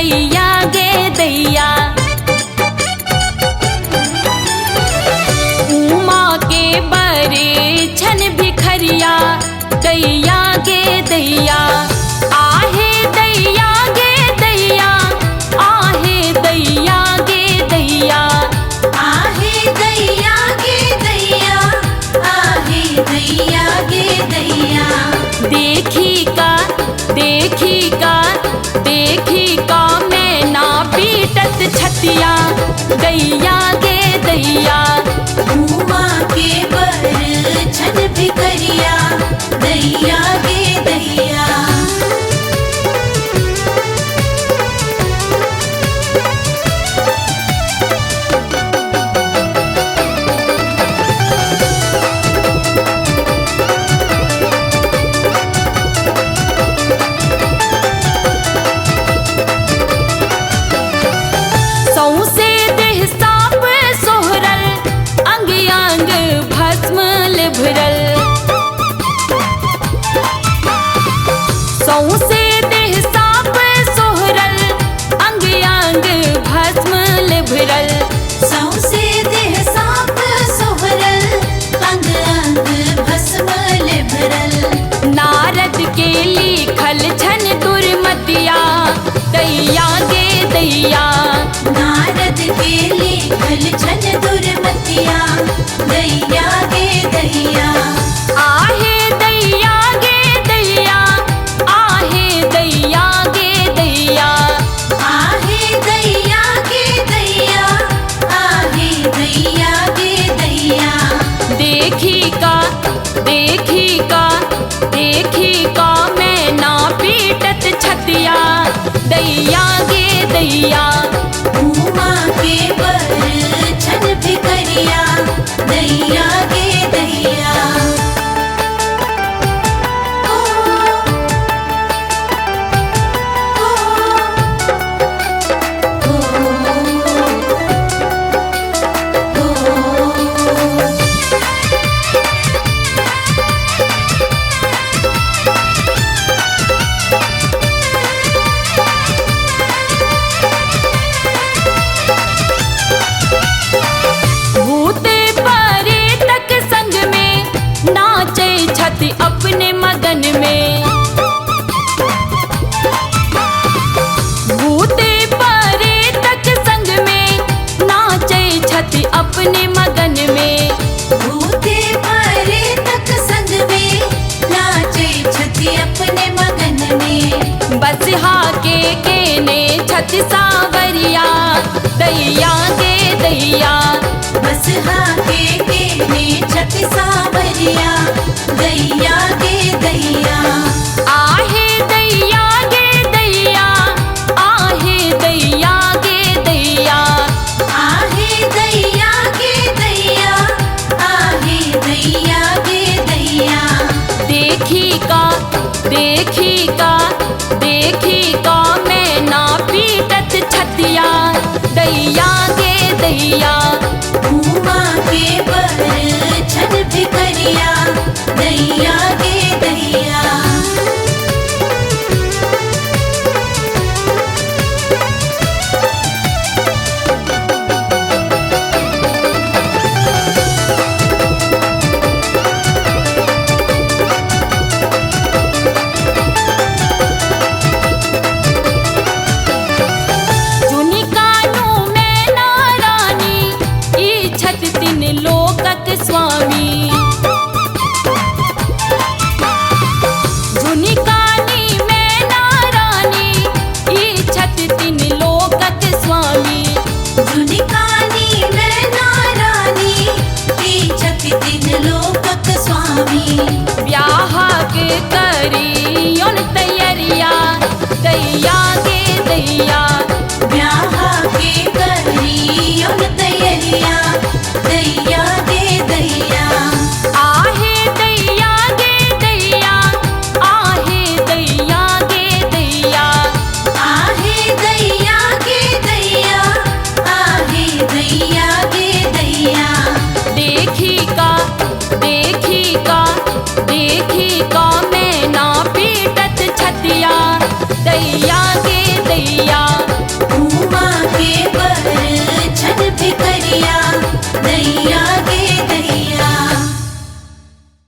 दैया गे दैया। उमा के बरे छन भिखरिया दैया गे दैया। आहे दैया गे दैया, आहे दैया गे दैया, आहे दैया गे दैया, आहे दैया गे दैया। देखी का देखी का देखी का मैं ना पीटत छतिया दैया गे दैया। उमा के बर छन भिखरिया दैया गे दैया। सौंसे देह साप सोहरल, अंग अंग भस्म लिभरल। सौंसे देह साप सोहरल, अंग अंग भस्म लिभरल। सौंसे देह साप सोहरल, अंग अंग भस्म लिभरल। नारद के लिखल छन दुर्मतिया दैया गे दैया। नारद के लिखल छन दुर्मतिया दैया गे दैया। आहे दैया गे दैया, आहे दैया गे दैया, आहे दैया गे दैया, आहे दैया गे दैया। देखी का देखी का देखी का मैं ना पीटत छतिया दैया गे दैया। उमा के बर छन भिखरिया दैया गे दैया। ओ, ओ, ओ, ओ, ओ। भूते परे तक संग में नाचे छति अपने मगन में। भूते परे तक संग में नाचे छति अपने मगन में। भूते परे तक संग में नाचे छति अपने मगन में। बस हाके केने छति सावरिया दैया गे दैया। बस हाके केने छति सावरिया दैया गे दैया। आहे दैया गे दैया, आहे दैया गे दैया, आहे दैया गे दैया, आहे दैया गे दैया। देखी का देखी का देखी का मैं ना पीटत छतिया दैया गे दैया। उमा के बर छन भिखरिया दैया।